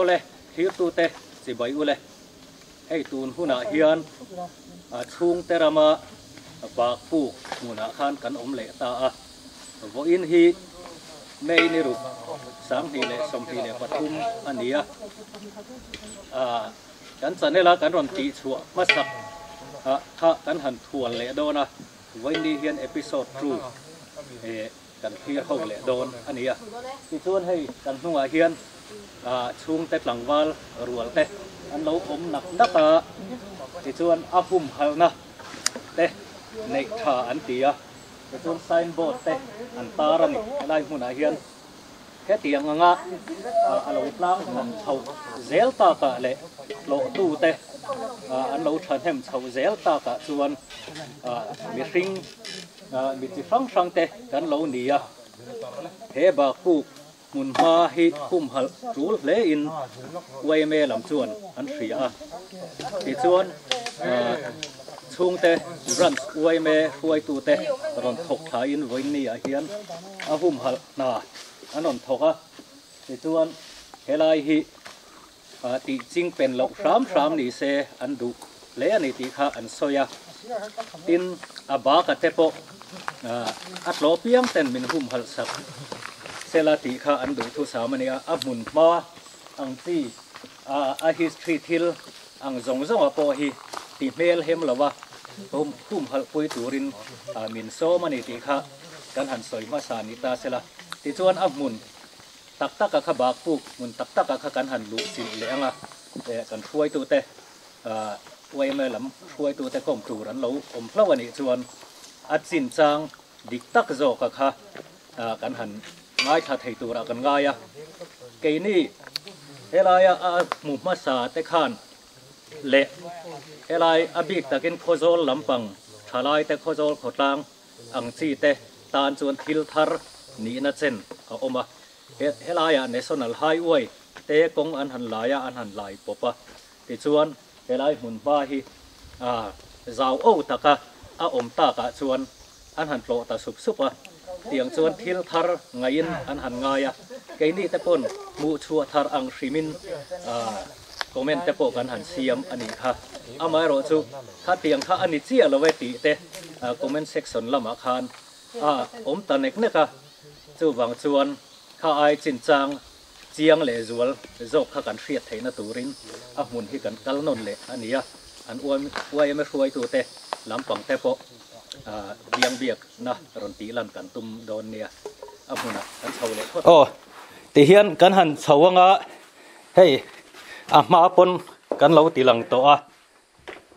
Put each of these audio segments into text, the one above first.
Awle, thirtute chibai ule. Hei tun hunah hian chhungte rama bakpuk hmunah khan kan awm leh ta a. Vawiin hi May ni ruk 2023 a ni a. Kan channel a kan rawn tihchhuah hmasak kha kan han thual leh dawn a. Vawiin ni hian episode 2 kan thlir ho leh dawn a ni a. Tichuan hei kan hnungah hian chhungte tlangval rual te an lo awm nak nak a, tichuan a humhalhna te neih tha an ti a, tichuan sign board te an tar a ni. Helai hmunah hian hetiang anga a lo tlang than chhoh zel takah leh tlawhtute an lo thahnem chhoh zel takah chuan mihring Mi chi hrang hrang te kan lo ni a, he bakpuk hmun hma hi humhalh tul hle in yma lam chuan an hria a. Tichuan chhungte branch yma hruaitu te rawn thawk thla in vawiinni ah hian a humhalh hna an rawn thawk a. Tichuan helai hi tih ching pen loh hram hram ni se an duh hle a ni tih kha an sawi a. Tin, a baka te pawh a tlaw piang ten min humhalh sak sela tih kha an duh thusam a ni a. A hmun hma ang chi a history thil ang zawng zawnga pawh hi ti hmel hem lova humhalh pui turin min sawm a ni tih kha kan han sawi hmasa ni ta sela. Tichuan a hmun Tak taka kha bakpuk hmun tak taka kha kan han luh chilh leh ang a, kan hruaitute yma lam hruaitute kawm tur an lo awm hlauh a nih chuan a chinchang dik tak zawka kha kan han ngaithla thei turah kan ngai a. Keini helaia a hmu hmasa te khan leh helai a bik takin Khawzawl lampang thalaite Khawzawl khawtlang ang chi te tan chuan thil thar nihna chen a awm a. Helaiah National Highway te kawng an han lai a, an han lai pawp a. Tichuan helai hmun hma hi zau o taka a awm takah chuan an han tlawh ta sup sup a. Tiang chuan thil thar ngaihin an han ngai a. Keini te pawn hmuh chhuah thar ang hrimin comment te pawh kan han siam a nih kha. Amaherawhchu khatiang kha a ni chiah lo e tih te comment section lamah khan a awm ta nek nek a, chuvang chuan kha ai chinchang chiang leh zual zawk kha kan hriat theihna turin a hmun hi kan kal nawn leh a ni a, an yma hruaitute lampang te pawh biang biakna rawn tih lan kan tum dawn nia, a hmunah kan chho leh phawt. Aw, tihian kan han chho anga hei a hma pawn kan lo ti lang tawh a,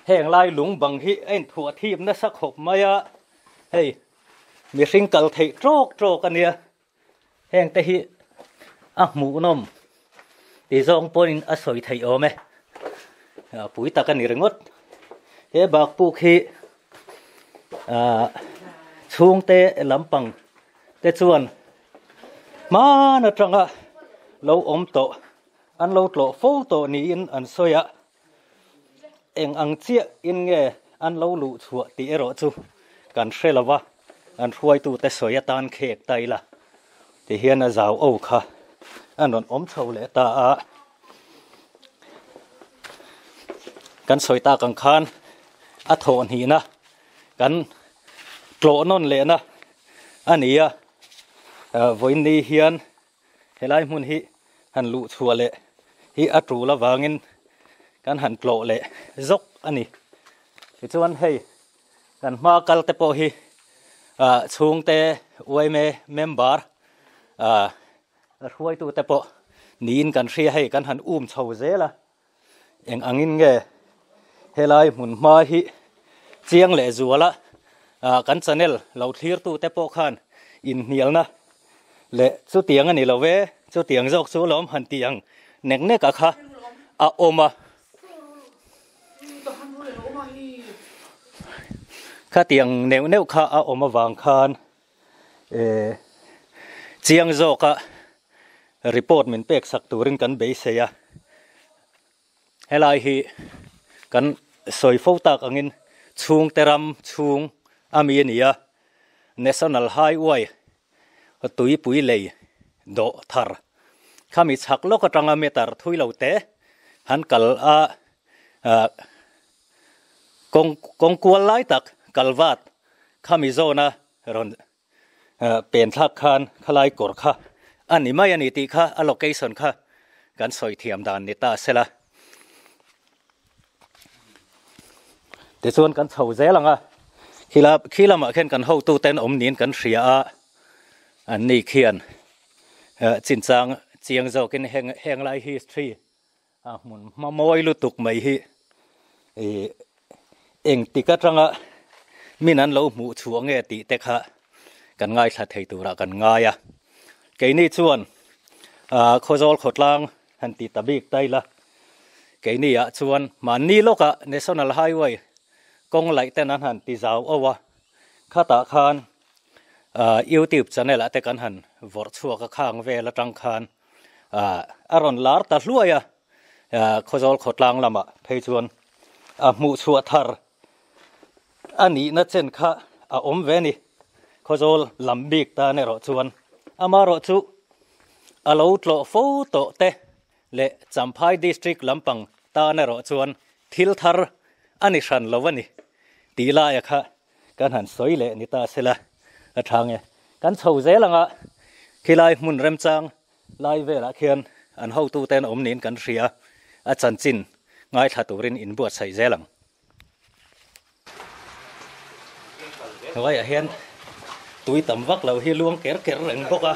heng lai lung bang hi a inthuah thip nasa khawp mai a. Hei mihring kal theih tawk tawk a nia, heng te hi a hmuhnawm ti zawng pawhin a sawi theih awm e, a pui tak a ni ringawt. He bakpuk hi ah chhungte lampang te chuan hman atanga lo awm tawh an lo tlawh fo tawh niin an sawi a. Eng ang chiah in nge an lo luh chhuah tih erawh chu kan hre lo va, an hruaitute sawi atan khek ta ila ti hian a zau o kha an rawn awm chho leh ta a. Kan sawi tak ang khan a thawh hnihna kan tlawh nawn lehna a ni a, vawiin hian Helai hmun hi han luh chhuah leh hi a tul avangin kan han tlawh leh zawk a ni. Tichuan hei kan hma kal te pawh hi ah chhungte yma member ah hruaitu te pawh niin kan hria hei kan han um chho zel a. Eng angin nge helai hmun hma hi chiang leh zuala kan channel lo thlirtu te pawh khan inhnialna leh chutiang a ni lo ve, chutiang zawk chu lawm han tih ang nek nek a kha a awm a. Khatiang neuh neuh kha a awm avang khan chiang zawka report min pek sak turin kan beisei a, helai hi kan sawi fo tak angin chhungte ram chhung ami a ni a, National Highway tuipui lei dawh thar. Khami chhak lawk atanga meter thui lo te han kal a kawng kawng kual lai tak kalvat khami zawna rawn pen thlak khan khalai kawr kha a ni mai a ni tih kha a location kha kan sawi thiam dan ni ta sela. Tichuan kan chho zel ang a, khila khi lamah khian kan hotu ten awm niin kan hria a, an ni khian chinchang chiang zawkin heng heng lai history a hmun hma mawi lutuk mai hi ih engtik atanga min an lo hmuh chhuah nge tih te kha kan ngaithla thei turah kan ngai a, keini chuan ah Khawzawl khawtlang han ti ta bik ta ila, keini ah chuan mahni lawkah National Highway kawng laih ten an han ti zau auh a, khatah khan ah YouTube channel ah te kan han vawrh chhuak a khang vel atang khan ah a rawn lar ta hluai a, ah Khawzawl khawtlang lamah phei chuan a hmuh chhuah thar a nihna chen kha a awm ve a ni. Khawzawl lam bik tan erawh chuan amaherawh chu a lo tlawh fo tawh te leh Champhai District lampang tan erawh chuan thil thar a ni hran lo a ni tih laia kha kan han sawi leh ni ta sela a tha nge. Kan chho zel anga khilai hmun remchang lai velah khian an hotute an awm niin kan hria a chanchin ngaithla turin inbuatsaih zel ang. Hnuaiah hian tui tam vak lo hi luang ker ker reng bawk a.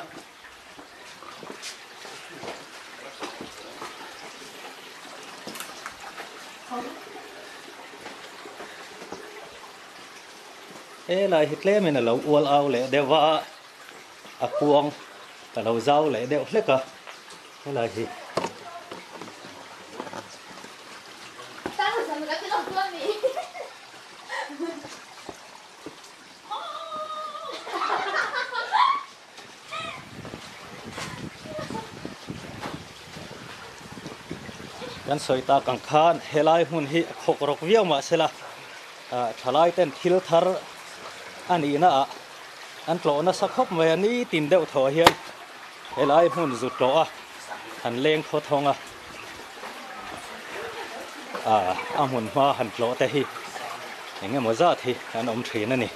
Helai hi tlemin a lo ual au leh deuh va a, a kuang a lo zau leh deuh hlek a helai hi. Kan sawi tak ang khan helai hmun hi a khawk rawk viau mahsela thalai ten thil thar a nihna ah an tlawh nasa khawp mai a nitin deuh thaw hian helai hmun zu tlawh a han leng khaw thawng a. Ah a hmun hma han tlawh te hi eng emaw zat hi an awm thin a ni.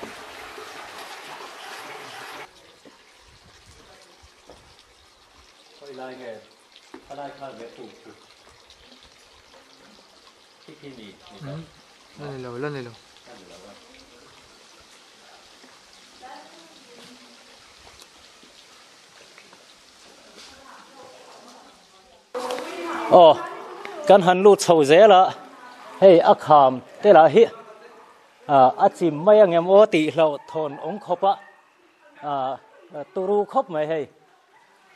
Khawi lai nge khalai kha ve puk chu khi khi ni ni ta. La ni lo la ni lo. La ni lo a. Aw kan han lut chho zel a hei a kham te lah hi ah a chim mai angem aw tih hlauh thawn awm khawp a ah turu khawp mai hei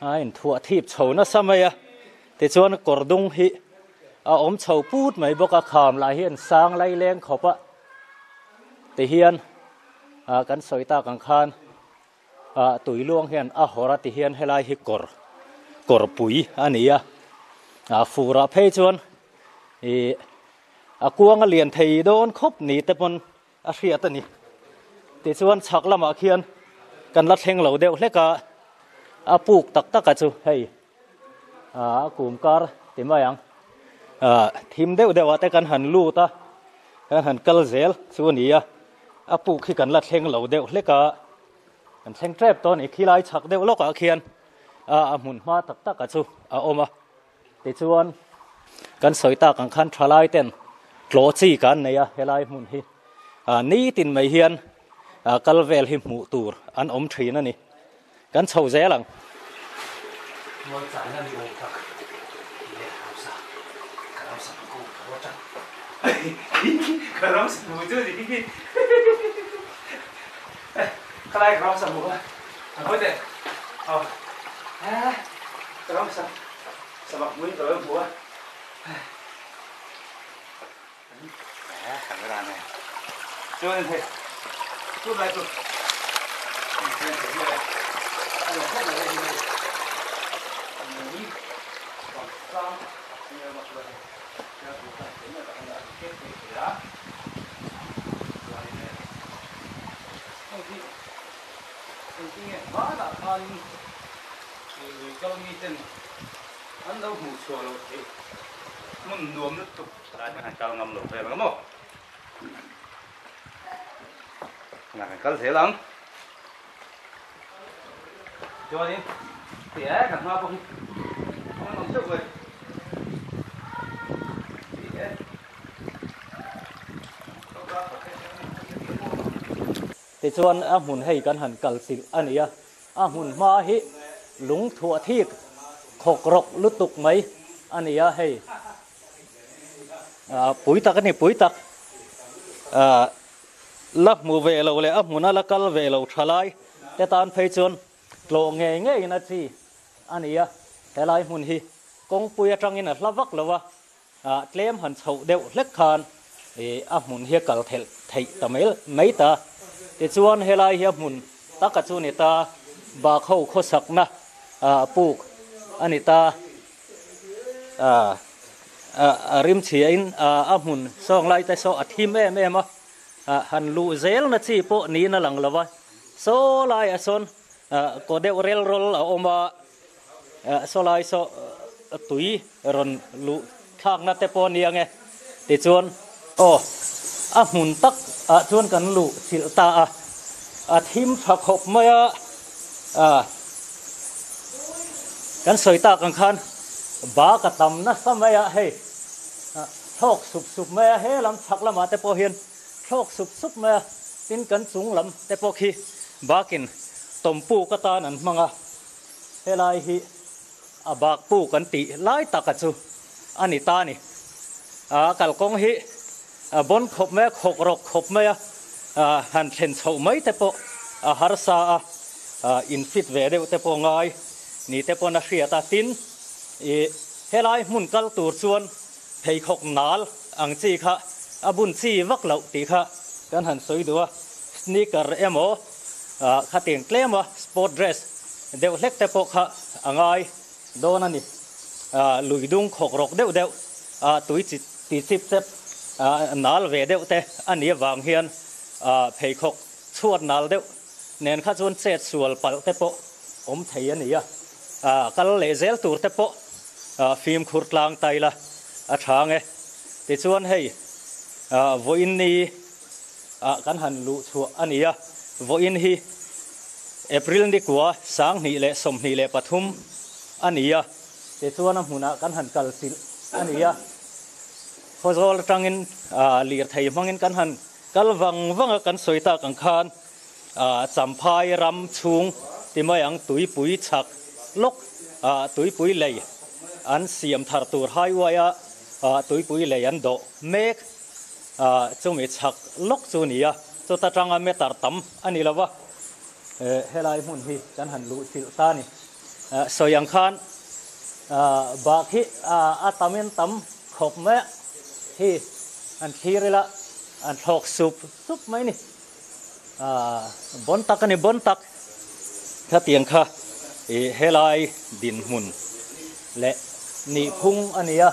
a inthuah thip chho nasa mai a tichuan kawr dung hi a awm chho put mai bawk a kham lah hian sang lai leng khawp a tihian ah kan sawi tak ang khan. Ah tui luang hian a hawr a ti hian helai hi kawr kawr pui a ni a ah fur ah phei chuan ih a kuang a lian thei dawn khawp ni te pawn a hriat a ni tichuan chhak lamah khian kan la thleng lo deuh hlek a a puk tak tak a chu hei ah a kum kar ti mai ang ah thim deuh deuh ah te kan han lut a kan han kal zel chu a ni a. A puk hi kan la thleng lo deuh hlek a, kan thleng tep tawh a ni. Khilai chhak deuh lawkah khian a hmun hma tak tak a chu a awm a. Tichuan kan sawi tak ang khan thalai ten tlawh chi kan nei a helai hmun hi. Nitin mai hian kal vel hi hmuh tur an awm thin a ni. Kan chho zel ang. Mualchai na ni awm tak leh ramsa ka ramsa ko ka rawt a ka ramsa hmu chu ni hi khalai ka ramsa hmu a a hawi teh aw ka ramsa sabak hmuin ka lo hmu a camera nen chuan hei tunlai chu An lo hmuh chhuah loh theih hmun nuam lutuk tlai hian han kal ngam lo vel ang maw? Tunah kan kal zel ang. Chuanin ti e kan hma pawh hi a awm deuh mai. Ti e. Tichuan a hmun hei kan han kal chilh a ni a. A hmun hma hi lung thuah thik khawk rawk lutuk mai a ni a hei. Pui tak a ni pui tak. La hmu ve lo leh a hmuna la kal ve lo tha lai te tan phei chuan tlawh ngei ngeiin a chi a ni a. Helai hmun hi kawngpui atangin a hla vak lo a. Tlem han chhoh deuh hlek khan a hmun hi a kal thelh theih ta mai ta. Tichuan helai hi a hmun taka chu ni ta, Bakho khawsakna puk a ni ta. A rimchhiain a hmun sawng lai te saw a thim em em a, han luh zelna chi pawh niin a lang lo va. Saw laiah sawn kaw deuh rel rawl a awm a. Saw lai saw tui rawn luh thlakna te pawh a ni ang e. Tichuan aw a hmun tak ah chuan kan luh chilh ta a, a thim tha khawp mai a, kan sawi tak ang khan bak a tam nasa mai a hei thlawk sup sup mai a, he lam chhak lamah te pawh hian thlawk sup sup mai a, tin kan chung lam te pawh khi bakin tawmpuk atan an hmang a. Helai hi a bak puk an tih lai taka chu a ni ta a ni. A kalkawng hi a bawn khawp mai a, khawk rawk khawp mai a, han thlen chhoh mai te pawh a harsa a, in fit ve deuh te pawh ngai ni te pawn a hriat a. Tin, ih helai hmun kal tur chuan pheikhawk nal ang chi kha a bun chi vak loh tih kha kan han sawi duh a, sneaker emaw Khatiang tlema sport dress deuh hlek te pawh kha a ngai dawn a ni. Lui dung khawk rawk deuh deuh, tui ti chip chep nal ve deuh te a nih avang hian pheikhawk chhuat nal deuh nen kha chuan chet sual palh te pawh awm thei a ni a. Kal leh zel tur te pawh fimkhur tlang tai la a tha ang e. Tichuan hei vawiin ni ah kan han luh chhuah a ni a, vawiin hi April nikua 2023 a ni a, tichuan a hmunah kan han kal chilh a ni a, Khawzawl atangin lirthei hmangin kan han kal vang vang a, kan sawi tak ang khan Champhai ram chhung ti mai ang tuipui chhak lawk tuipui lei an siam thar tur highway a tuipui lei an dawh mek. Chumi chhak lawk chu a ni a, chuta tanga meter tam a ni lo va, helai hmun hi kan han luh chilh ta a ni. Sawi ang khan bak hi a tamin tam khawp mai a, hi an thlir ila an thlawk sup sup mai a ni. Bawn tak a ni, bawn tak. Khatiang kha helai dinhmun leh nihphung a ni a,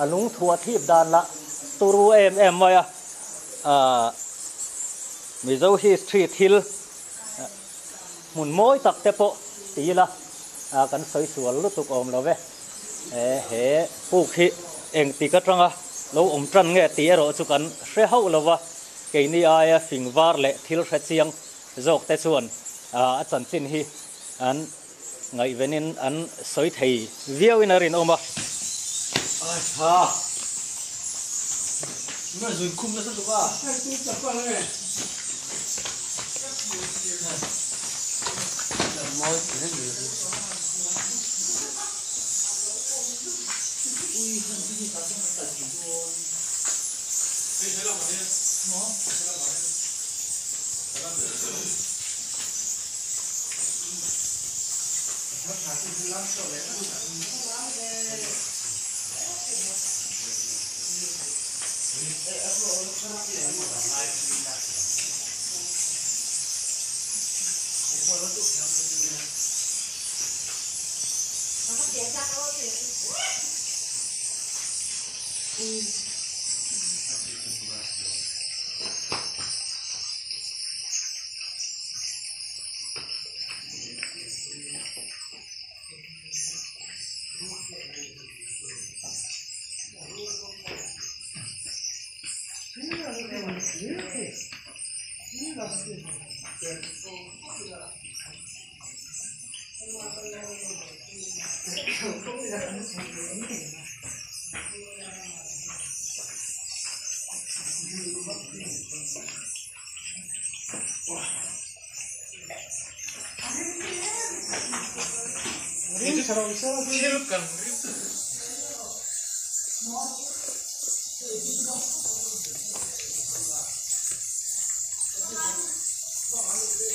a lungthuah thip dan lah turu em em mai a, Mizo history thil hmun mawi tak te pawh ti ila kan sawi sual lutuk awm lo ve. He puk hi engtik atanga lo awm tan nge tih erawh chu kan hre hauh lo va, keini aia fing var leh thil hre chiang zawk te chuan a chanchin hi an ngaihvenin an sawi thei viauin a rinawm a.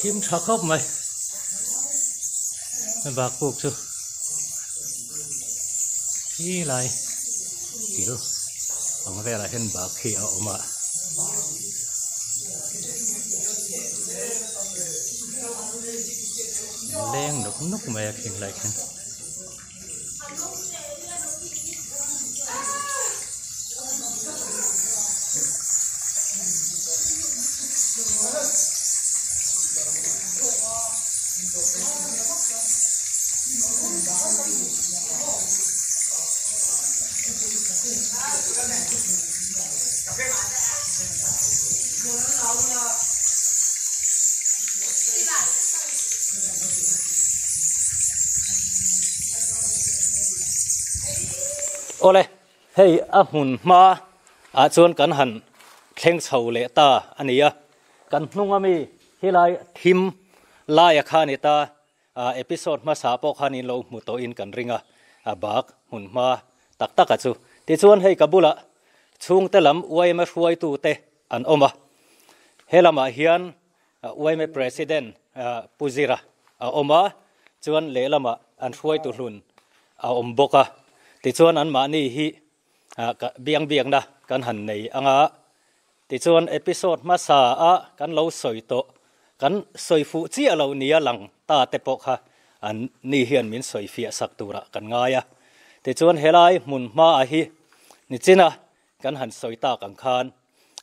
Thim tha khawp mai bak puk chu khi lai kil ang velah hian bak khi a awm a. Leng nuk nuk mai a khing lai khian. Awle, hei a hmun hma ah chuan kan han thleng chho leh ta a ni a, kan hnung ami helai thim laia kha a ni ta. Episode hmasa pawh khan in lo hmu tawhin kan ring a, a bak hmun hma tak tak a chu. Tichuan hei ka bulah chhungte lam yma hruaitute an awm a, he lamah hian yma President Pu Zira a awm a, chuan lehlamah an hruaitu hlun a awm bawk a. Tichuan anmahni hi biang biakna kan han nei ang a, Tichuan episode hmasa a kan lo sawi tawh, kan sawi fuh chiah lo nia lang ta te pawh kha an ni hian min sawi fiah sak turah kan ngai a. Tichuan helai hmun hma a hi nichina kan han sawi tak ang khan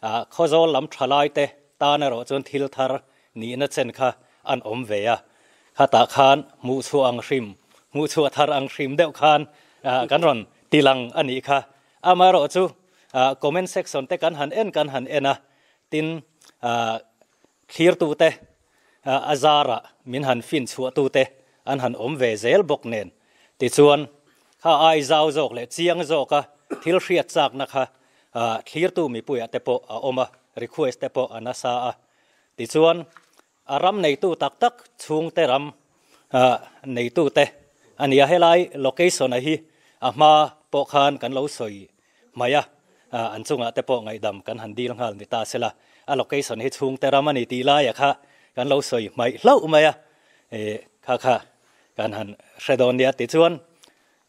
Khawzawl lam thalai te tan erawh chuan thil thar nihna chen kha an awm ve a. Khatah khan hmuhchhuah ang hrim, hmuhchhuah thar ang hrim deuh khan kan rawn tilang a nih kha. Amaherawh chu comment section te kan han en kan han en a, tin thlirtute a zarah min han fin chhuahtute an han awm ve zel bawk nen. Tichuan kha ai zau zawk leh chiang zawka thil hriat chakna kha thlirtu mipuiah te pawh a awm a, request te pawh a nasa a. Tichuan A ram neitu tak tak chhungte ram neitute a ni a, helai location a hi a hma pawh khan kan lo sawi mai a, an chungah te pawh ngaihdam kan han dil nghal ni ta sela, a location hi chhungte ram a ni tih laia kha kan lo sawi hmaih hlauh mai a, kha kha kan han hre dawn nia. Tichuan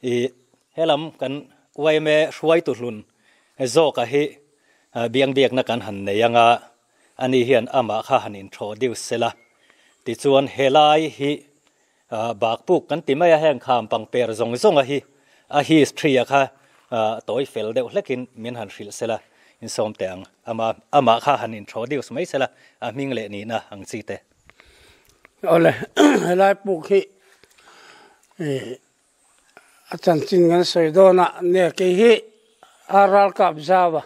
i helam kan yma hruaitu hlun zawka hi biang biakna kan han nei anga, Ani hian amah kha han introduce sela, tichuan helai hi bakpuk kan ti mai a, heng kham pangper zawng zawnga hi a history a kha tawi fel deuh hlekin min han hrilh sela, insawm teh ang. Ama amah kha han introduce mai sela, a hming leh nihna ang chi te. Awle, helai puk hi A chanchin kan sawi dawn a, nia kei hi a ralkap zau a,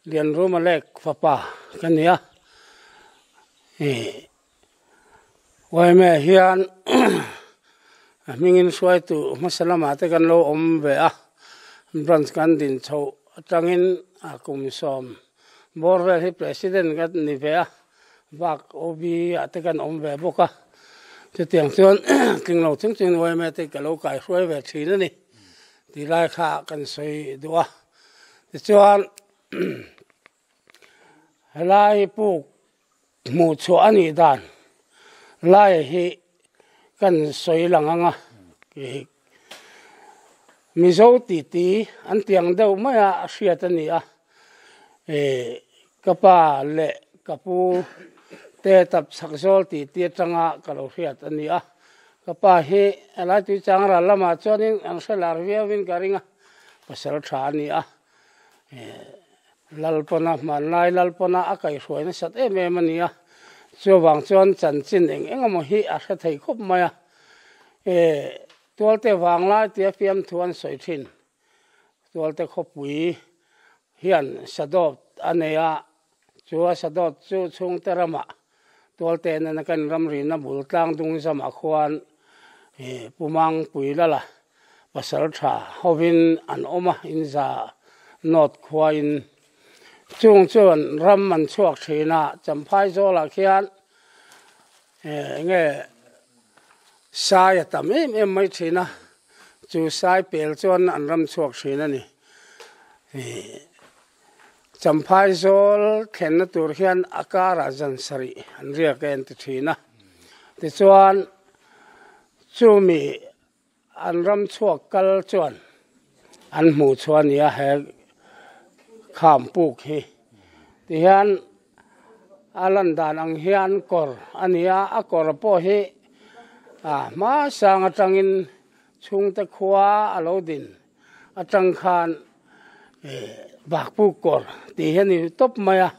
Lianruma lek fapa ka ni a, ih yma hian a hmingin hruaitu hmasa lamah te kan lo awm ve a, branch kan din chhoh atangin a kum 10 bawr vel hi president ka ni ve a. Vak OB ah te kan awm ve bawk a, chutiang chuan tling lo chung chungin yma te ka lo kaihruai ve thin a ni tih lai kha kan sawi duh a. Tichuan helai puk hmuh chhuah a nih dan lai hi kan sawi lang ang a, Mizo titi an tiang deuh mai a hriat a ni a, ih ka pa leh ka pu te tap chhak zawl titi atanga ka lo hriat a ni a, ka pa hi helai tui chang ral lamah chuanin an hre lar viauin ka ring a, pasal tha a ni a, ih Lalpana hmanlai Lalpana a kaihhruai nasat em em a ni a, chuvang chuan chanchin eng eng emaw hi a hre thei khawp mai a, ih Tualte vanglai tia fiamthu an sawi thin. Tualte khawpui hian sadawt a nei a, Chu a sadawt chu chhungte ramah Tualte nena kan ramrina bul tlang dung zamah khuan Pumang Puilala pasal tha hovin an awm a, inza nawt khuain chung chuan ram an chhuak thin a, Champhai zawlah khian enge sai a tam em em mai thin a, chu sai pel chuan an ram chhuak thin a ni. Champhai zawl thlenna tur hian a karah zan sarih an riak e an ti thin a. Tichuan chumi an ram chhuak kal chuan an hmuh chhuah a ni a he kham puk hi. Tihian a lan dan ang hian kawr a ni a, a kawr pawh hi a hmasang atangin chhungte khua a lo din. Atang khan Bakpuk kawr tih hi a ni tawp mai a,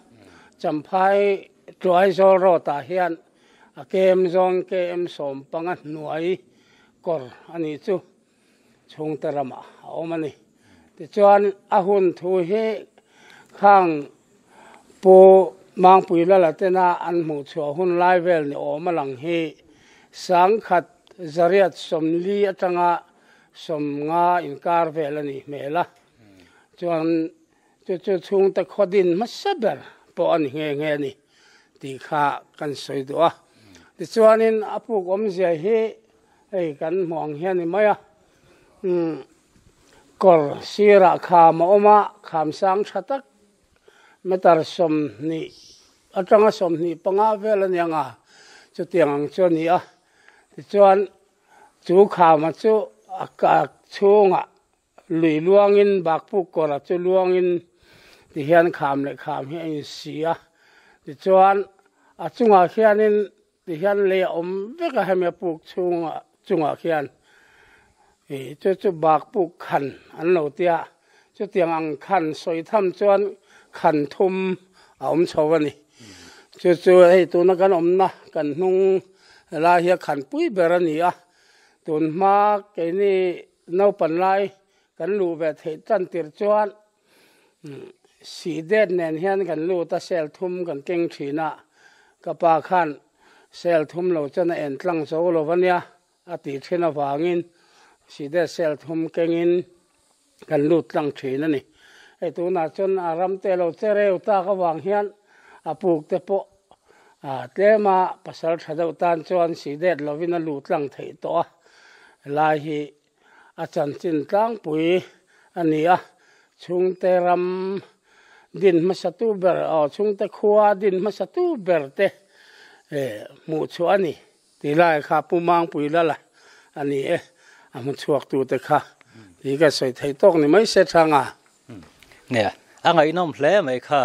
Champhai Tluaizawl road ah hian a kem zawng KM 15 hnuai kawr a nih chu chhungte ramah a awm a ni. Tichuan a hun thu hi khang Pu Mangpui Lala tena an hmuh chhuah hun lai vel ni awm a lang hi 1140 atanga 50 inkar vel a nih hmel a, chuan chu chu chhungte khaw din hmasa ber pawh a ni nghe nghe a ni tih kha kan sawi duh a. Tichuanin a puk awmzia hi hei kan hmuh ang hian a ni mai a, umm kawr sirah kham a awm a, kham sang tha tak meter 20 atanga 25 vel a ni ang a, chutiang ang chu a ni a. Tichuan Chu khama chu a kak chhungah lui luangin Bakpuk kawra chu luangin tihian kham leh kham hi a insi a. Tichuan a chungah khianin tihian lei a awm vek a hemi a puk chhungah chungah khian ih chu chu Bakpuk khan an lo tia. Chutiang ang khan sawi tham chuan khan thum a awm chho a ni. Chu chu hei tuna kan awmna kan hnung helai hi a khan pui ber a ni a. Tun hma keini naupan lai kan luh ve theih tan tir chuan sih det nen hian kan lut a, sel thum kan keng thin a. Ka pa khan sel thum lo chuan a en tlang zo lo va nia. A tih thin avangin Side cell thum kengin kan lut tlang thin a ni. Hei tunah chuan a ram te lo che reu tak avang hian a puk te pawh a tlem a, pasal tha deuh tan chuan Sidet lovin a lut tlang theih tawh a. Helai hi a chanchin tlangpui a ni a, chhungte ram din hmasatu ber aw chhungte khua din hmasatu ber te hmuh chhuah a ni. Ti lai kha Pu Mangpui Lala a ni e, a hmu chhuak tu te kha ti ka sawi thei tawk ni mai se thang a. Nia, a ngaihnawm hle mai kha,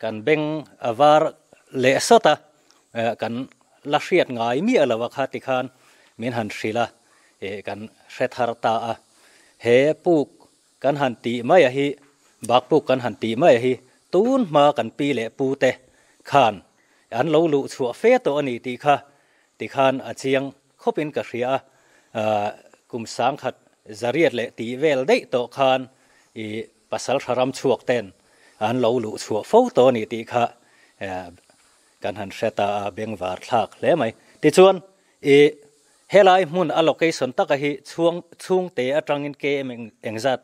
kan beng a var leh sawt a, kan la hriat ngai miah lo a kha ti khan min han hrilh a, kan hre thar ta a. He puk kan han tih mai a hi, bak puk kan han tih mai a hi, tun hma kan pi leh pu te khan an lo luh chhuah fe tawh a ni tih kha tikhan a chiang khawpin ka hria a, kum 1000 zariat leh tih vel daih tawh khan i pasal tha ram chhuak ten an lo luh chhuah fo tawh a ni tih kha kan han hre ta a, bengvar thlak hle mai. Tichuan i Helai hmun a location taka hi chhuang chhungte atangin KM engzat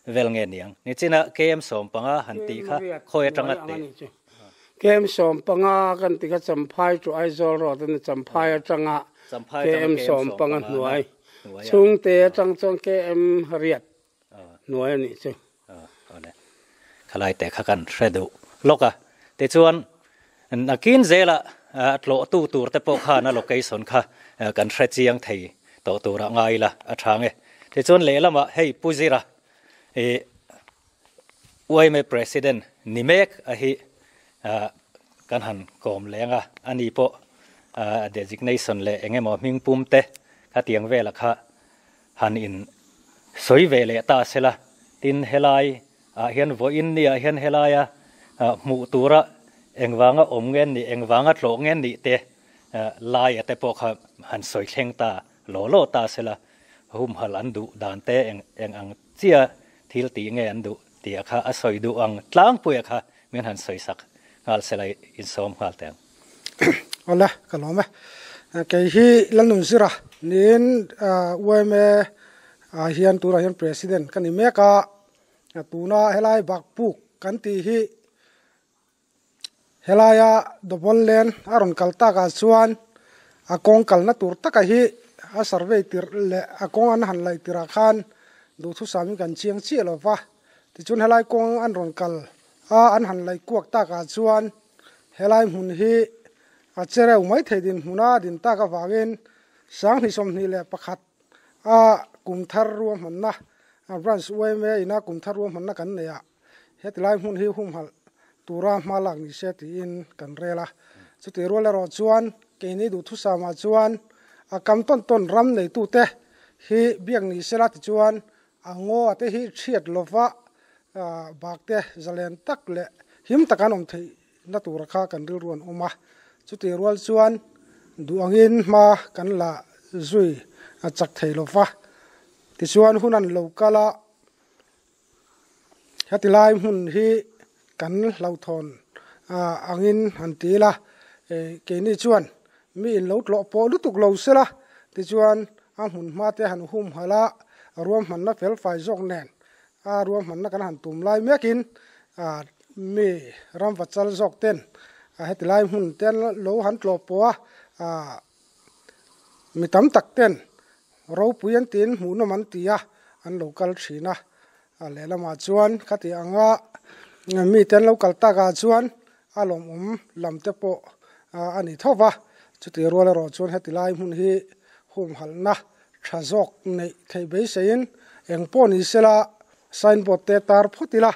vel nge niang? Nichina KM 15 han tih kha khawi atanga teh? KM 15 kan ti kha Champhai to Aizawl road a ni, Champhai atanga KM 15 hnuai, chhungte atang chuan KM riat hnuai a nih chu. Awle, khalai te kha kan hre duh lawk a, tichuan nakin zela tlawhtu tur te pawh khan a location kha kan hre chiang thei tawh turah ngai ila a tha nge. Tichuan lehlamah hei Pu Zira i YMA President ni mek a hi kan han kawm leng a, ani pawh designation leh eng emaw hming pum te khatiang vela kha Han in sawi ve leh ta se la, tin helai ah hian vawiin ni ah hian helaia hmuh tura engvanga awm nge an nih, engvanga tlawh nge an nih te laia te pawh kha han sawi thleng ta law law ta se la, humhalh an duh dan te eng ang chia thil tih nge an duh tih kha a sawi duh ang tlangpuia kha min han sawi sak. nghal sela insawm nghal teh ang. Awle, ka lawm e. Kei hi Lalnunzira niin yma ah hian tunah hian President ka ni mek a, tuna helai Bakpuk kan tih hi Helaia double lane a rawn kal takah chuan a kawng kalna tur taka hi a survey tirh leh a kawng an han laih tirhah khan duhthusam in kan chiang chiah lo va. Tichuan helai kawng an rawn kal a an han laih kuak takah chuan helai hmun hi a che reuh mai thei dinhmuna din tak avangin 2021 a kum thar ruahmanna branch yma ina kum thar ruahmanna kan neih ah Hetilai hmun hi humhalh tura hma lak ni se tiin kan rel a. Chutih rual erawh chuan keini duhthusamah chuan a kam tawn tawn ram neitute hi biak ni sela tichuan a ngaw te hi chhiat lova bakte zalen tak leh him taka an awm theihna tura kha kan rilru an awm a. Chutih rual chuan duh angin hma kan la zui chak thei lova tichuan hun an lo kal a. Heti lai hmun hi kan hlauhthawn angin han ti ila, keini chuan mi in lo tlawh pawh lutuk lo sela tichuan a hmun hma te han humhalh a, ruahmanna felfai zawk nen a ruahmanna kan han tum lai mekin mi ramva chal zawk ten heti lai hmun te lo han tlawh pawh a, mi tam tak ten Ropui an tiin hmuhnawm an ti a, an lo kal thin a. A lehlamah chuan khati anga mite an lo kal takah chuan a lawmawm lam te pawh a ni tho va. Chutih rual erawh chuan heti lai hmun hi humhalhna tha zawk neih theih beiseiin eng pawh ni sela signboard te tar phawt ila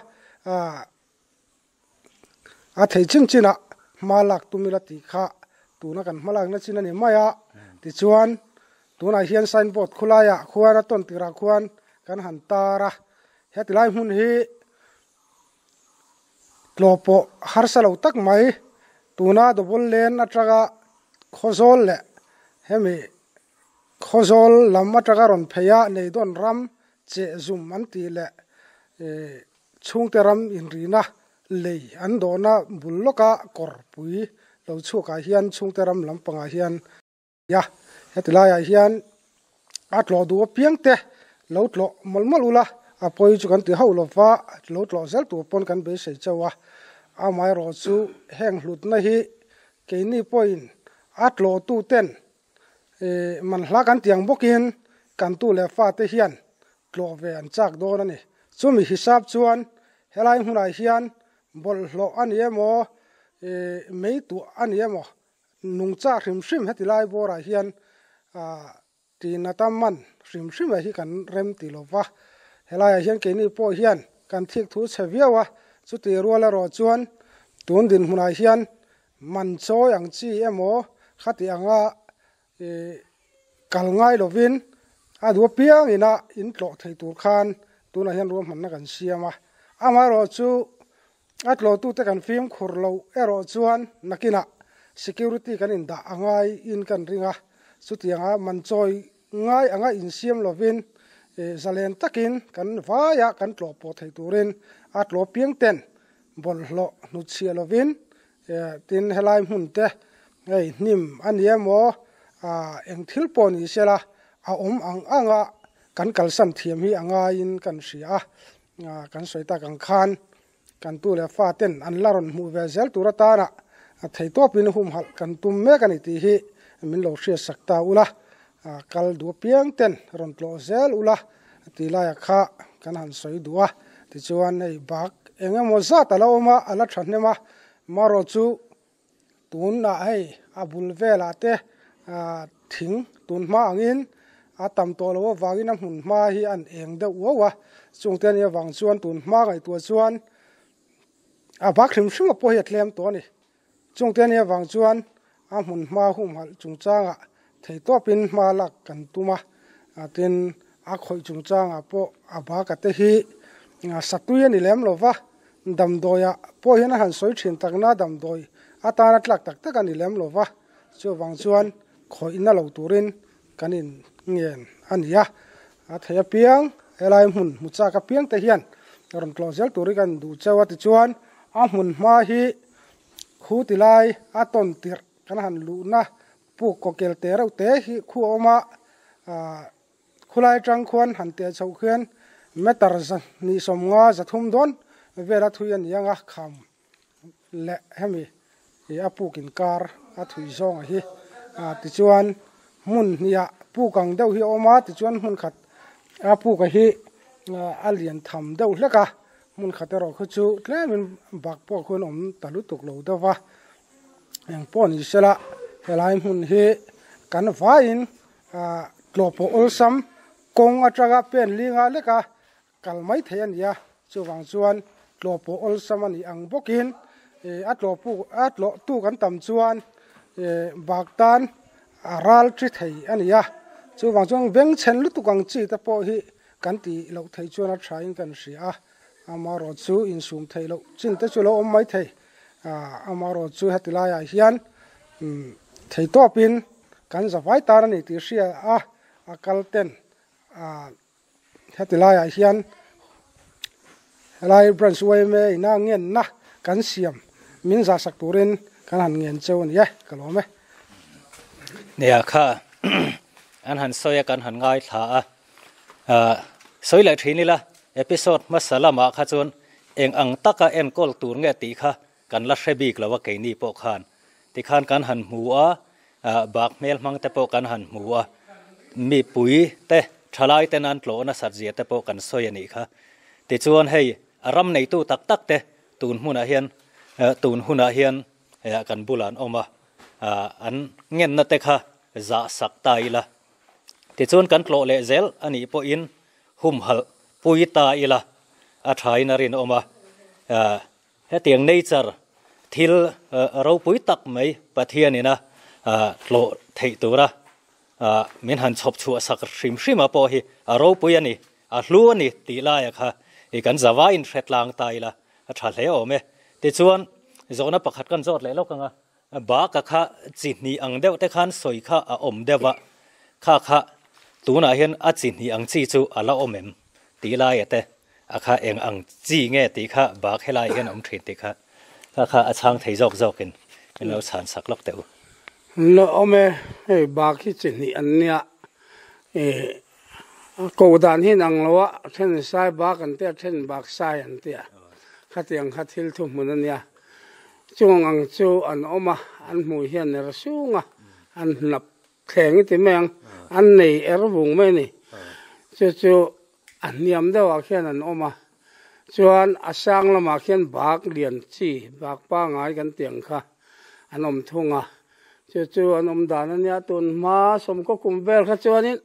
A thei chin chinah hma lak tum ila tih kha tuna kan hma lakna chin a ni mai a. Tichuan, tunah hian signboard khulaiah khuan a tawn tirah khuan kan han tar a. Heti lai hmun hi tlawh pawh harsa lo tak mai tuna double lane atanga Khawzawl leh hemi Khawzawl lam atanga rawn phei a Neidawn ram cheh zum an tih leh Chhungte ram inrina lei an dawhna bul lawka kawr pui lo chhuakah hian chhungte ram lampangah hian a heti laiah hian a tlawh duh apiang te lo tlawh mawlh mawlh ula a pawi chu kan ti hauh lova lo tlawh zel tur pawn kan beisei chauh a amaherawh chu heng hlutna hi keini pawhin a tlawhtu ten man hla kan ti ang bawkin kan tu leh fate hian tlawh ve an chak dawn a ni. Chumi hisap chuan helai hmunah hian bawlhhlawh a ni emaw, mei tuah a ni emaw, nungcha hrim hrim heti lai bawrah hian tina tam man hrim hrim hi kan rem ti lo va. Helaiah hian keini pawh hian kan thik thu chhe viau a, chuti rual erawh chuan tun dinhmunah hian man chawi ang chi emaw khati anga Kal ngai lovin a duh apiang ina in tlawh thei tur khan tunah hian ruahmanna kan siam a. Amaherawh chu a tlawhtute kan fimkhur loh erawh chuan nakinah security kan indah a ngai in kan ring a. Chutianga man chawi ngai anga insiam lovin zalen takin kan vaia kan tlawh pawh thei turin a tlawh piang ten bawlhhlawh hnutchhiah lovin Tin, helai hmun te hei hnim a ni emaw, eng thil pawh ni sela a awm ang ang a, kan kalsan thiam hi a ngaiin kan hria a, kan sawi tak ang khan kan tu leh fa ten an la rawn hmuh ve zel tur atana theitawpin humhalh kan tum mek a ni tih hi min lo hriatsak ta ula, kal duh apiang ten rawn tlawh zel ula tih laiah kha kan han sawi duh a, tichuan hei bak eng emaw zat a la awm a, a la thahnem a, marawh chu tunah hei a bul velah te thing tun hma angin a tam tawh loh avangin a hmun hma hi an eng deuh uau a, chungte a nih avang chuan tun hma ngaihtuah chuan a bak hrim hrim a pawh hi a tlem tawh a ni. Chungte a nih avang chuan a hmun hma humhalh chungchangah theitawpin hma lak kan tum a, tin a khawih chungchangah pawh a baka te hi satui a ni lem lo va, damdawiah pawh hian a han sawi thin takna damdawi atana tlak tak tak a ni lem lo va, chuvang chuan khawihna lo turin kan in ngen a ni a, a thei apiang helai hmun hmu chak apiang te hian rawn tlawh zel turin kan duh cheu a tichuan a hmun hma hi. Khu ti lai a tawn tirh kan han luhna puk kawkel te reuh te hi khu a awm a, Khulai atang khuan han teh chhoh khian meter 250 300 dawn vela thui a ni ang a, kham leh hemi ih a puk inkar a thui zawng a hi. Tichuan hmun hniah puk ang deuh hi a awm a, tichuan hmun khat a puk a hi a lian tham deuh hlek a, hmun khat erawh khu chu tlemin bak pawh khuan awm ta lutuk lo deuh va, engpawh ni sela helai hmun hi kan vaiin Tlawh pawh awlsam kawng atanga pen linga leka kal mai thei a ni a, chuvang chuan tlawh pawh awlsam a nih ang bawkin a tlawh puk a tlawh tu kan tam chuan bak tan a ral thi thei a ni a, chuvang chuan bengchhen lutuk ang chi te pawh hi kan tih loh theih chuan a thain kan hria a, amaherawhchu chu insum theih loh chin te chu lo awm mai thei, amaherawhchu chu heti laiah hian theitawpin. Kan zavai tan a ni tih hria a, a kal ten heti laiah hian helai branch yma ina ngenna kan siam min zahsak turin kan han ngen cheu a ni e, ka lawm e. Nia kha an han sawi a kan han ngaithla a, sawi leh thin ila episode hmasa lamah kha chuan eng ang taka enkawl tur nge tih kha Kan la hre bik lo a keini pawh khan tikhan kan han hmu a, bak hmel hmang te pawh kan han hmu a, mipui te thalai ten an tlawh nasat zia te pawh kan sawi a nih kha. Tichuan hei a ram neitu tak tak te tun hmunah hian tun hunah hian kan bulah an awm a, an ngenna te kha zah sak ta ila. Tichuan kan tlawh leh zel a nih pawhin humhalh pui ta ila a thain a rinawm a. Hetiang nature thil ropui tak mai Pathianina tlawh theih tura min han chhawp chhuah sak hrim hrim a pawh hi a ropui a ni, a hlu a ni tih laia kha i kan zava in hre tlang ta ila a tha hle awm e. Tichuan, zawhna pakhat kan zawt leh lawk ang a, baka kha chi hnih ang deuh te khan sawi kha a awm deuh a, kha kha tunah hian a chi hnih ang chi chu a la awm em tih laia te A kha eng ang chi nge tih kha bak helai hian a awm thin tih kha kha kha a chhang thei zawk zawkin min lo chhan sak lawk teh u. La awm e, hei bak hi chi hnih an nia, ih a koh dan hi inang lo a, a then sai bak an tia, a then bak sai an tia, khatiang kha thil thuhmun a nia, chung ang chu an awm a, an hmuh hian ner sung a, an hnap Thleng i ti mai ang, an nei er vung mai a ni. Chu chu a hniam deuhah khian an awm a, chuan a sang lamah khian bak lian chi, bak pangai kan tih ang kha an awm thung a. Chu chu an awm dan a nia, tun hma sawmkaw kum vel kha chuanin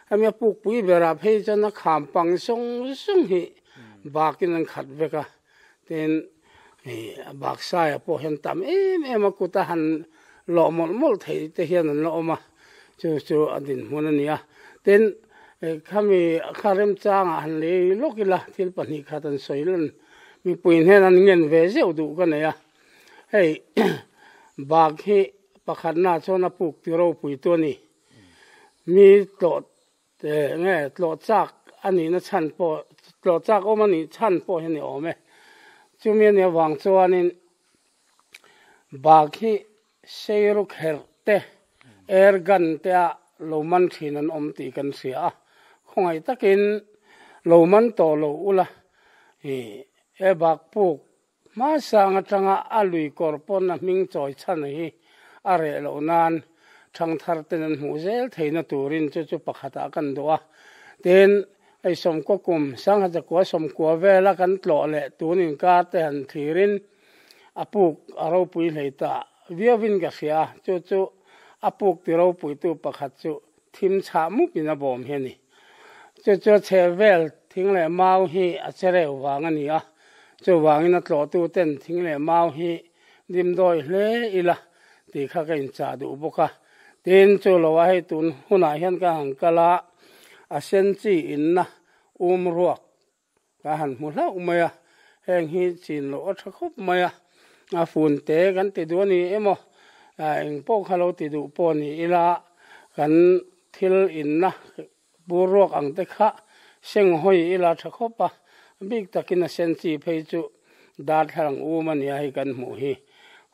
hemi a pukpui berah phei chuan a kham pang zawng zawng hi bakin an khat vek a. Tin, a baksaia pawh hian tam em em a kut a han lawh mawlh mawlh theih te hian an la awm a, chu chu a dinhmun a ni a. Tin, khami kha remchangah han lei lawk ila thil pahnih khat an sawi lan mipui hnen an ngen ve zeuh duh ka nei a. Hei bak hi pakhatna chuan a puk ti ropui tu a ni. Mi tlawh Nge tlawh chak a nihna chhan pawh, tlawh chak awm a nih chhan pawh hi a ni awm e. Chumi a nih avang chuanin bak hi seiru kherh te, air gun te a lo man thin an awm tih kan hria a. Khawngaih takin lo man tawh lo ula, he bak puk Hmasang atanga a lui kawr pawn a hming chawi chhan hi a reh loh nan thangthar ten an hmuh zel theihna turin chu chu pakhatah kan duh a. Tin, hei sawmkaw kum sangha chakua sawmkua vela kan tlawh leh tun inkar te han thlirin a puk a ropui hlei ta viauin ka hria a, chu chu a puk ti ropuitu pakhat chu thim chhah mupin a bawm hi a ni. Chu chu a chheh vel thing leh mau hi a che reuh vang a ni a, chuvangin a tlawhtu ten thing leh mau hi dimdawi hle ila tih kha ka inchah duh bawk a. Tin, chu lo a hei tun hunah hian ka han kal a, a sen chi inna um ruak Ka han hmu hlauh mai a, heng hi chin loh a tha khawp mai a, a fun te kan ti duh a ni emaw, eng pawh kha lo ti duh pawh ni ila kan thil inna bur ruak ang te kha seng hawi ila tha khawp a, bik takin a sen chi phei chu darthlalang um a nia hei kan hmuh hi.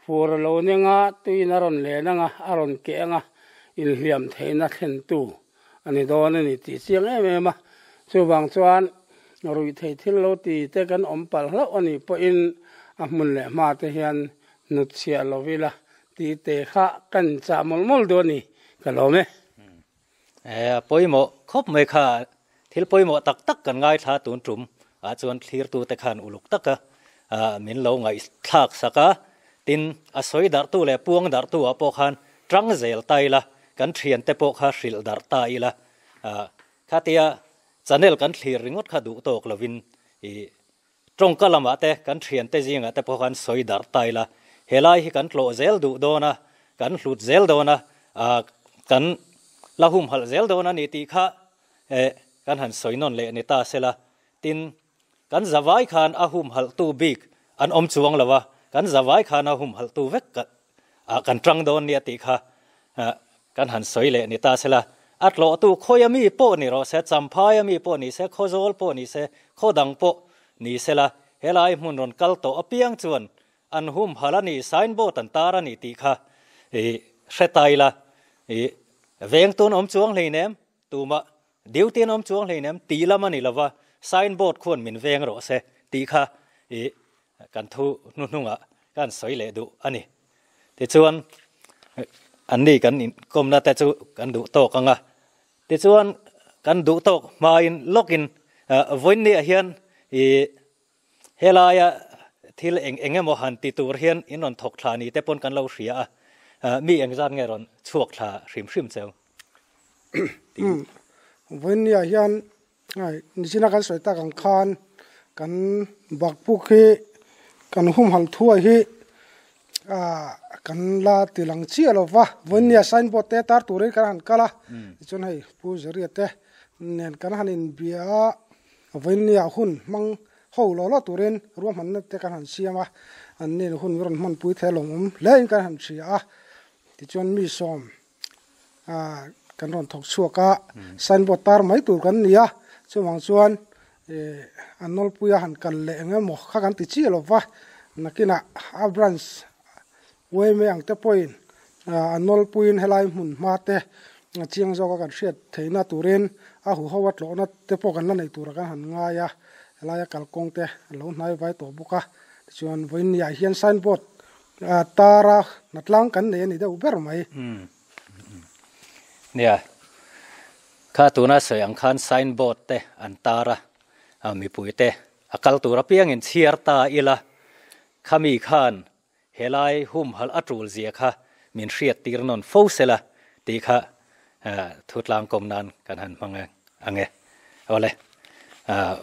Fur a lo neng a, tuiin a rawn len ang a, a rawn keh ang a, inhliam theihna thlentu a ni dawn a ni tih chiang em em a. Chuvang chuan ruihtheih thil lo ti te kan awm palh hlauh a nih pawhin a hmun leh hma te hian hnut chhiah lo ila tih te kha kan chah mawlh mawlh duh a ni, ka lawm e. A pawimawh khawp mai kha thil pawimawh tak tak kan ngaithla tun tum ah chuan thlirtu te khan uluk taka min lo ngaihthlak sak a, tin a sawi darhtu leh puang darhtu ah pawh khan tang zel ta ila, kan thian te pawh kha hrilh darh ta ila, khatia channel kan thlir ringawt kha duh tawk lovin i Tawngka lamah te, kan thiante zingah te pawh khan sawi darh ta ila, helai hi kan tlawh zel duh dawn a, kan hlut zel dawn a, kan la humhalh zel dawn a ni tih kha kan han sawi nawn leh ni ta sela. Tin, kan zavai khan a humhalhtu bik an awm chuang lo a, kan zavai khan a humhalhtu vek kan tang dawn nia tih kha kan han sawi leh ni ta sela. A tlawhtu khawi a mi pawh ni rawh se, Champhai a mi pawh ni se, Khawzawl pawh ni se, khaw dang pawh ni sela, helai hmun rawn kal tawh apiang chuan an humhalh a ni, signboard an tar a ni tih kha i hre ta ila, i vengtun awm chuang hleinem, tumah duty an awm chuang hleinem tih lam a ni lova, signboard khuan min veng rawh se tih kha i Kan thu hnuhnungah kan sawi leh duh a ni. Tichuan, anni kan inkawmna te chu kan duh tawk ang a. Tichuan, kan duh tawk hmain lawkin vawiinniah hian i helaia thil eng eng emaw han ti tur hian in rawn thawk thla ni te pawn kan lo hria a. Mi engzat nge rawn chhuak thla hrim hrim cheu? Vawiinniah hian Nichina kan sawi tak ang khan kan bakpuk hi kan humhalh thuai hi ah kan la ti lang chiah lo va vawinia signboard te tar turin kan han kal a tichuan hei Pu Zeria te nen kan han inbia a vawinia hun hmang ho law law turin ruahmanna te kan han siam a an nen hun rawn hmanpui thei alawmawm hle in kan han hria a tichuan mi sawm kan rawn thawk chhuak a, signboard tar mai tur kan ni a, chuvang chuan a nawlpuia han kal leh eng emaw kha kan ti chiah lo va, nakinah a branch yma ang te pawhin a nawlpuiin helai hmun hma te chiang zawka kan hriat theihna turin a huho a tlawhna te pawh kan la nei tura kan han ngai a, helaia kalkawng te a lo hnai vai tawh bawk a, tichuan vawiinniah hian signboard Tara hnatlang kan nei a ni deuh ber mai. Nia, kha tuna sawi ang khan sign board te an tar a, mipui te a kal tur apiangin chhiar ta ila, khami khan helai humhalh a tul zia kha min hriat tir nawn fo sela tih kha thutlang kawm nan kan han hmang ang e. Awle,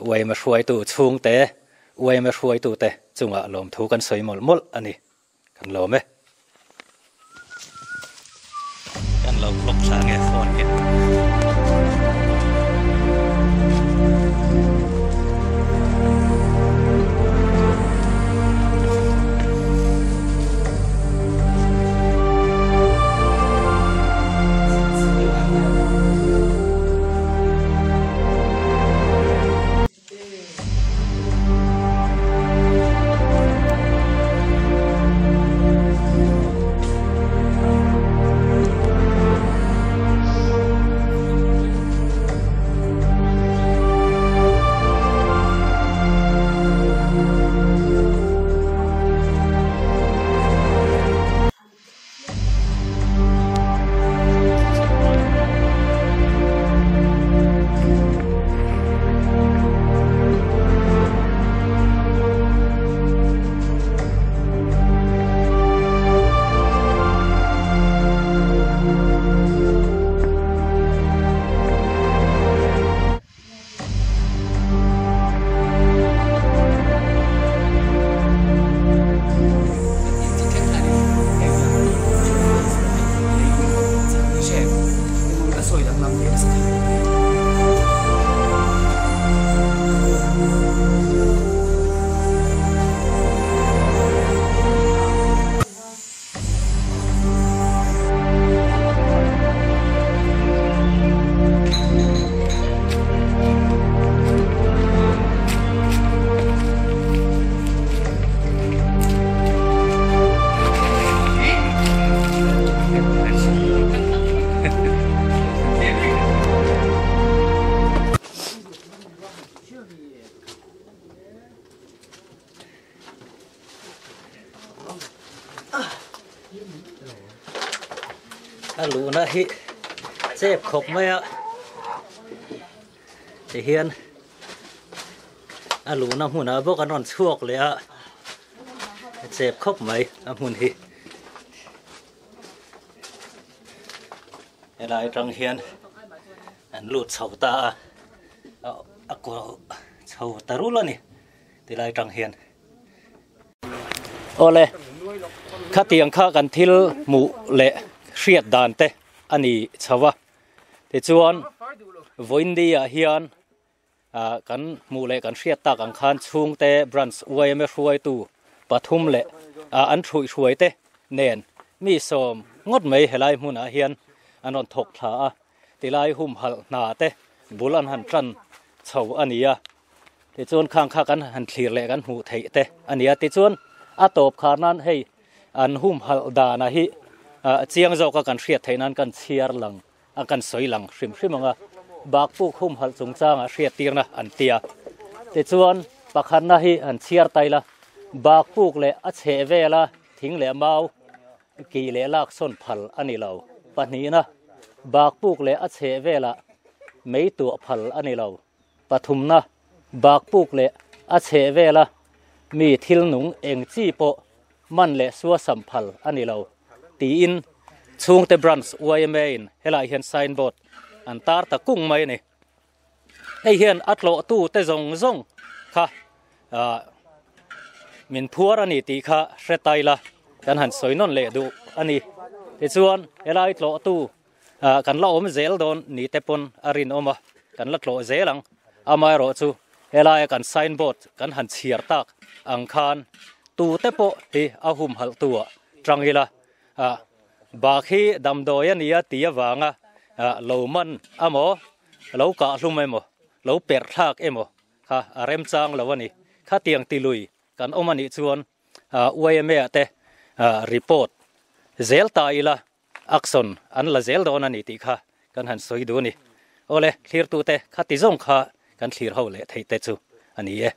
uaima hruaitu chhungte, uaima hruaitute chungah lawmthu kan sawi mawlh mawlh a ni. Kan lawm e. Kan lo vlog thla nge phone hi. A luhna hi chep khawp mai a tihian a luhna hmunah bawk an rawn chhuak leh a chep khawp mai a hmun hi. Helai atang hian an lut chho ta a a kawr chho ta rul a ni tilai atang hian. Awle khatiang kha kan thil hmuh leh hriat dan te a ni chho a tichuan vawiin ah hian Ah kan hmuh leh kan hriat tak ang khan chhungte branch yma hruaitu pathum leh ah an hruihhruai te nen mi sawm ngawt mai helai hmunah hian an rawn thawk thla a, tilai humhalh hna te bul an han tan chho a ni a, tichuan khang kha kan han thlir leh kan hmuh theih te a ni a, tichuan a tawp khar nan hei an humhalh danah hi ah chiang zawka kan hriat theih nan kan chhiar lang. A kan sawi lang hrim hrim ang a, Bakpuk humhalh chungchangah hriattirna an ti a. Tichuan, pakhatna hi an chhiar tai la, Bakpuk leh a chheh vela thing leh mau kih leh lak sawn phal a ni lo. Pahnihna, Bakpuk leh a chheh velah mei tuah phal a ni lo. Pathumna, Bakpuk leh a chheh vela mi thil nung eng chi pawh man leh suasam phal a ni lo tiin chhungte branch yma in helai hian sign board an tar ta kung mai a ni. Hei hian a tlawhtu te zawng zawng kha ah min phuar a ni tih kha hre tai la kan han sawi nawn leh duh a ni. Tichuan helai tlawhtu ah kan la awm zel dawn ni te pawn a rinawm a, kan la tlawh zel ang. Amaherawhchu helaia kan sign board kan han chhiar tak ang khan tute pawh hi a humhalh tu ah tang ila ah bak hi damdawi a nia tih avanga ah lo man amaw lo kah hlum emaw lo perh thlak emaw kha a remchang lo a ni. Khatiang tilui kan awm a nih chuan ah yma ah te ah report zel ta ila Action an la zel dawn a ni tih kha kan han sawi duh a ni. Awle, thlirtute khati zawng kha kan thlir ho leh theih te chu a ni e.